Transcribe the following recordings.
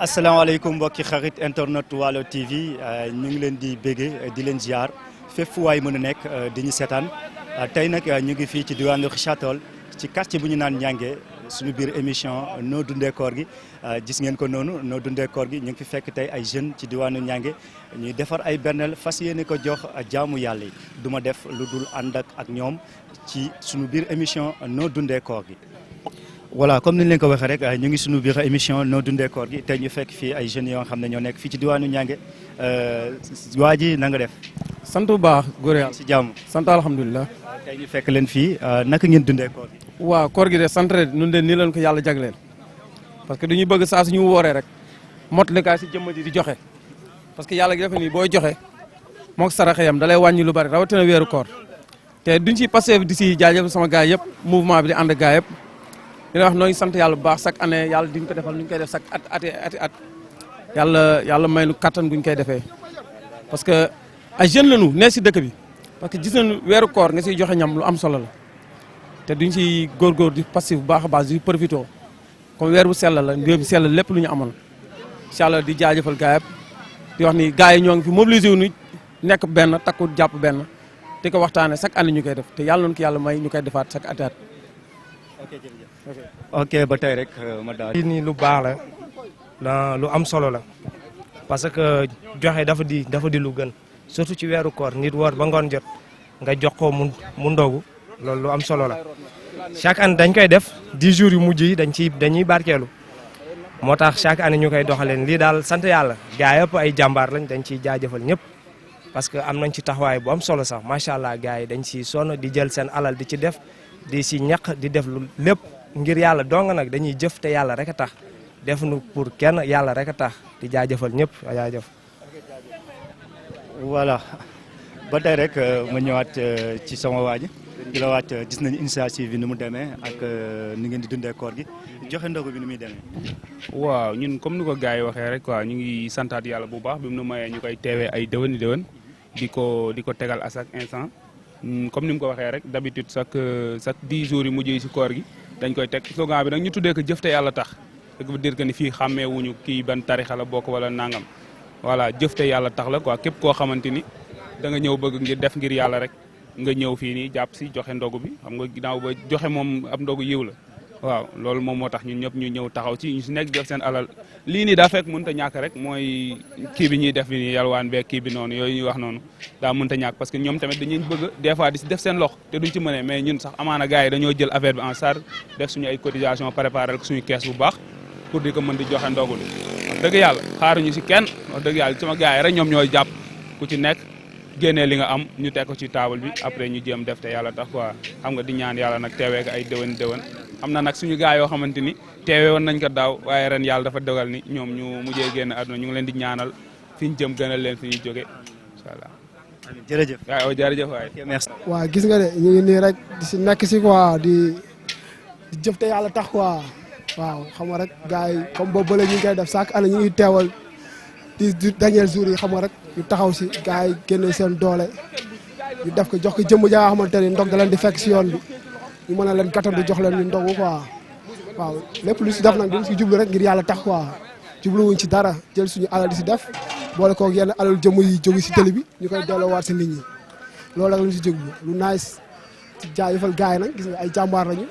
asalaamaaleykum mbokki xarit internet Waalo TV ñu ngi leen di bége di leen ziar fépp fu waay mën a nekk di ñu seetaan tey nag ñu ngi fii ci diwaanu Richard-Toll ci quartier bu ñu naan Niangué suñu biir émission noo dundee koor gi gis ngeen ko noonu noo dundee koor gi ñu ngi fi fekk tey ay jeunes ci diwaanu Niangué ñuy defar ay bernel fas yéene ko jox jaamu yàlla yi du ma def lu dul ànd ak ñoom ci suñu biir émission noo dundee koor gi. voilà comme ni ñu leen ko waxee rek ñu ngi suñu biir émission noo dundee koor gi tey ñu fekk fii ay jeunes yoo xam ne ñoo nekk fii ci diwaanu Niangué waa ji na nga def. sant bu baax góor yàlla si jàmm. sant alhamdulilah. tey ñu fekk leen fii naka ngeen dundee koor gi. waaw koor gi de sant rek ñun de nii leen ko yàlla jagleel parce que duñu bëgg saa suñu wooree rek mottali kaa si jëmm ji di joxe parce que yàlla gi dafa nii booy joxe moog saraxe yam da lay wàññi lu bari rawatina weeru koor te duñ si passé di si jaajëf sama gars yëpp mouvement bi di ànd gars yëpp dina wax nooy sant yàlla bu baax chaque année yàlla diñ ko defal ñu koy def chaque at yàlla may nu kattan guñ koy defee parce que ay jeunes lañu ne si dëkk bi parce que gis nañu weeru koor nga siy joxe ñam lu am solo la te duñ si góorgóor di passif bu baax a baax di profité comme weer bu sell la weer bu sell lépp lu ñu amoon incha allah di jaajëfal gars yëpp di wax ni gars yi ñoo ngi fi mobilisé wu ñu nekk benn takku jàpp benn te ko waxtaanee chaque année ñu koy def te yàlla noonu ko yàlla may ñu koy defaat chaque at. ok jërëjëf. ok ba tey rek ma daal. lii nii lu baax la lu am solo la parce que joxe dafa di lu gën surtout ci weeru koor nit woor ba ngoon jot nga jox ko mu ndogu loolu lu am solo la chaque année dañ koy def 10 jours yu mujj yi dañuy barkeelu moo tax chaque année ñu koy doxaleen lii daal sant yàlla gars yëpp ay jàmbaar lañ dañ ciy jaajëfal ñëpp parce que am nañ ci taxawaay bu am solo sax macha allah gars yi dañ ciy sonn di jël seen alal di ci def di si ñaq di def lu lépp ngir yàlla dong nag dañuy jëf te yàlla rek a tax def nu pour kenn yàlla rek a tax di jaajëfal ñëpp jaajëf. voilà ba tey rek ma ñëwaat ci sama waa ji di la waat gis nañu initiative bi ni mu demee ak ni ngeen di dundee koor gi joxe ndogu bi ni muy demee. waaw ñun comme ni ko gars yi waxee rek quoi ñu ngi santaat yàlla bu baax bi mu nu mayee ñu koy teewee ay déwéni déwén di ko tegal à chaque instant comme ni mu ko waxee rek d'habitude chaque 10 jours yi mujj yi si koor gi dañ koy teg slogan bi nag ñu tuddee ko jëf te yàlla tax ça veut dire que ni fii xàmmee wuñu kii ban tarixa la bokk wala nangam voilà jëf te yàlla tax la quoi képp koo xamante ni da nga ñëw bëgg ngir def ngir yàlla rek nga ñëw fii nii jàpp si joxe ndogu bi xam nga ginnaaw ba joxe moom ab ndogu yiw la waaw loolu moom moo tax ñun ñëpp ñu ñëw taxaw ci ñu si nekk def seen alal lii nii daa fekk mënut a ñàkk rek mooy kii bi ñuy def bi nii yalwaan beeg kii bi noonu yooyu ñuy wax noonu daa mënut a ñàkk parce que ñoom tamit dañuy bëgg des fois di si def seen lox te duñ ci mënee mais ñun sax amaana gars yi dañoo jël affaire bi en charge def suñu ay cotisation préparé ko suñu kees bu baax pour di ko mën di joxe ndogu li wax dëgg yàlla xaaruñu si kenn wax dëgg yàlla sama gars yi rek ñoom ñooy jàpp ku ci nekk génnee li nga am ñu teg ko ci table bi après ñu jéem def te yàlla tax quoi xam nga di ñaan yàlla nag teewee ko ay déwén am na nag suñu gars yoo xamante ni teewee woon nañ ko daaw waaye ren yàlla dafa dogal ni ñoom ñu mujjee génn àdduna ñu ngi leen di ñaanal fi ñu jëm gënal leen fi ñu jóge incha allah. jërëjëf waaw jërëjëf waay. merci. waaw gis nga de ñu ngi nii rek di si nekk si quoi di jëf te yàlla tax quoi waaw xam nga rek gars yi comme boobu ba léegi ñu ngi koy def chaque année ñu ngi teewal di dernier jour yi xam nga rek ñu taxaw si gars yi génne seen doole ñu def ko jox ko jëmm ja nga xamante ni ndog da leen di fekk si yoon bi ñu mën a leen gàttal di jox leen ñu ndogu quoi waaw lépp lu si def nag dañ si jublu rek ngir yàlla tax quoi jubluwuñ ci dara jël suñu alal di si def boole koog yenn alal jëmm yi jóge si télé bi ñu koy delloowaat si nit ñi loolu rek lu si jublu lu nice ci jaajëfal gars yi nag gis nga ay jàmbaar lañu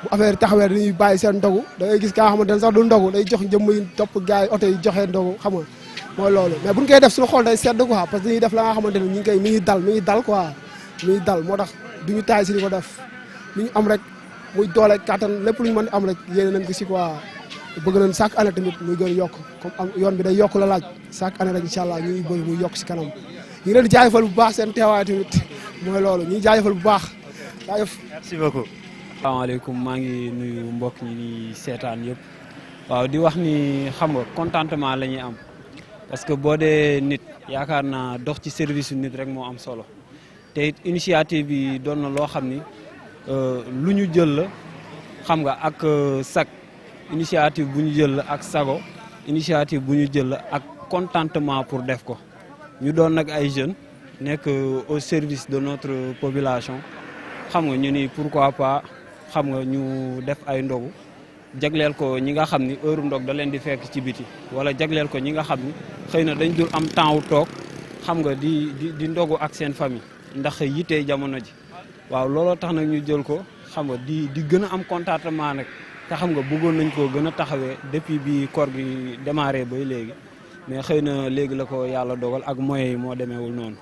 bu affaire taxawee dañuy bàyyi seen ndogu da ngay gis kaa xamante ne sax du ndogu day jox jëmm yi topp gars yi oto yi joxe ndogu xam nga mooy loolu mais buñ koy def suñu xool day sedd quoi parce que dañuy def la nga xamante ne ñu ngi koy mi ngi dal quoi mi ngi dal moo tax duñu taay si di ko def li ñu am rek muy doole kattan lépp lu ñu mën am rek yéene nañ ko si quoi bëgg nañ chaque année tamit muy gën a yokk comme am yoon bi day yokk la laaj chaque année rek incha allah ñu ngi bëgg muy yokk si kanam ñu ngi leen di jaajëfal bu baax seen teewaay tamit mooy loolu ñu ngi jaajëfal bu baax jaajëf. merci beaucoup. asalaamaaleykum maa ngi nuyu mbokk ñi ni seetaan yëpp waaw di wax ni xam nga contentement la ñuy am parce que boo dee nit yaakaar naa dox ci service yu nit rek moo am solo te it initiative bi doon na loo xam ni lu ñu jël la xam nga ak sag initiative bu ñu jël la ak sago initiative bu ñu jël la ak contentement pour def ko ñu doon nag ay jeunes nekk au service de notre population xam nga ñu ni pourquoi pas xam nga ñu def ay ndogu jagleel ko ñi nga xam ni heure ndog da leen di fekk ci biti wala jagleel ko ñi nga xam ni xëy na dañ dul am temps wu toog xam nga di ndogu ak seen famille ndax yittee jamono ji waaw looloo tax nag ñu jël ko xam nga di gën a am contentement nag te xam nga bëggoon nañ koo gën a taxawee depuis bi koor gi démarré bay léegi mais xëy na léegi la ko yàlla dogal ak moyens yi moo demeewul noonu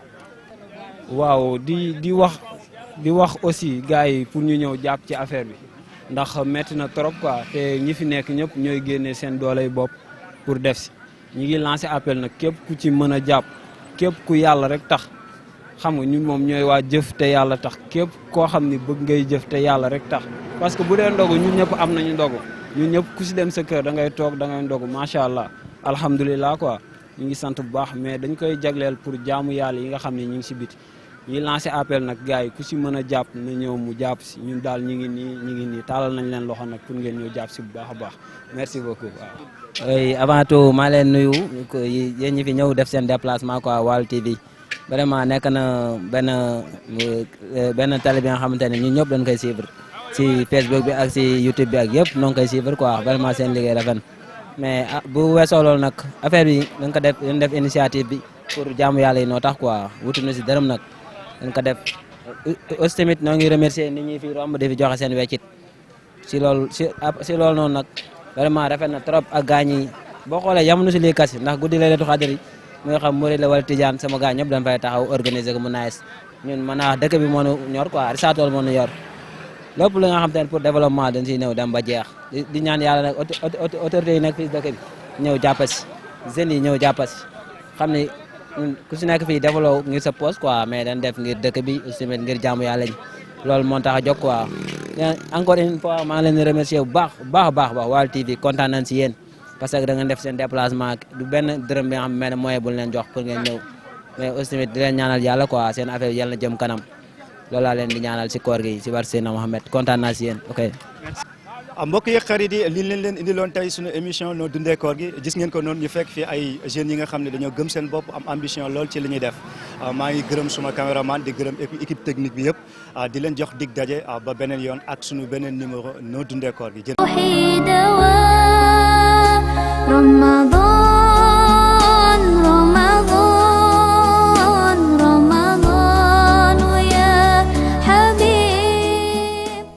waaw di wax aussi gars yi pour ñu ñëw jàpp ci affaire bi ndax metti na trop quoi te ñi fi nekk ñëpp ñooy génne seen dooley bopp pour def si ñi ngi lancé appel nag képp ku ci mën a jàpp képp ku yàlla rek tax xam nga ñun moom ñooy waa jëf te yàlla tax képp koo xam ni bëgg ngay jëf te yàlla rek tax parce que bu dee ndogu ñun ñëpp am nañu ndogu ñun ñëpp ku si dem sa kër da ngay toog da ngay ndogu macha allah alhamdulilah quoi ñu ngi sant bu baax mais dañ koy jagleel pour jaamu yàlla yi nga xam ne ñu ngi si biti ñuy lancé appel nag gars yi ku si mën a jàpp na ñëw mu jàpp si ñun daal ñu ngi nii taalal nañ leen loxo nag pour ngeen ñëw jàpp si bu baax a baax merci beaucoup waaw. oui avant tout maa leen nuyu yéen ñi fi ñëw def seen déplacement quoi Waalo TV vraiment nekk na benn télé bi nga xamante ne ñun ñëpp dañ koy suivre si Facebook bi ak si YouTube bi ak yëpp noo ngi koy suivre quoi vraiment seen liggéey rafet mais bu weesoo loolu nag affaire bi dañ def initiative bi pour jaamu yàlla yi noo tax quoi wutuñu si dërëm nag. dañ ko def aussi tamit ñoo ngi remercier nit ñi fi romb di fi joxe seen weccit si loolu noonu nag vraiment rafet na trop ak gaañ yi boo xoolee yamuñu si lii kasi ndax guddi Laylatul Qadr muy xam murid la wala tijaan sama gaañ ñëpp dañ fay taxaw organiser ko mu nice ñun mën naa wax dëkk bi moo ñu ñor quoi Richard Toll moo ñu yor lépp li nga xam te ne pour développement dañ siy ñëw dem ba jeex di ñaan yàlla nag autorités yi nekk fii dëkk bi ñëw jàppasi jeunes yi ñëw jàppasi xam ni ku si nekk fii defaloo ngir sa poste quoi mais dañ def ngir dëkk bi aussi ngir jaamu yàlla ñi loolu moo tax a jóg quoi encore une fois maa ngi leen di remercier bu baax Waalo TV kontaan nañ si yéen parce que da ngeen def seen déplacement du benn dërëm bi nga xam ne moyen bu leen jox pour ngeen ñëw mais aussi di leen ñaanal yàlla quoi seen affaire yàlla na jëm kanam loolu laa leen di ñaanal si koor gi si bar Seydina Mohamed kontaan naa si yéen ok. mbokk yi xarit yi li leen indiloon tey suñu émission noo dundee koor gi gis ngeen ko noonu ñu fekk fii ay jeunes yi nga xam ne dañoo gëm seen bopp am ambition lool ci li ñuy def maa ngi gërëm suma caméraman di gërëm équipe technique bi yëpp di leen jox dig daje ba beneen yoon ak suñu beneen numéro noo dundee koor gi.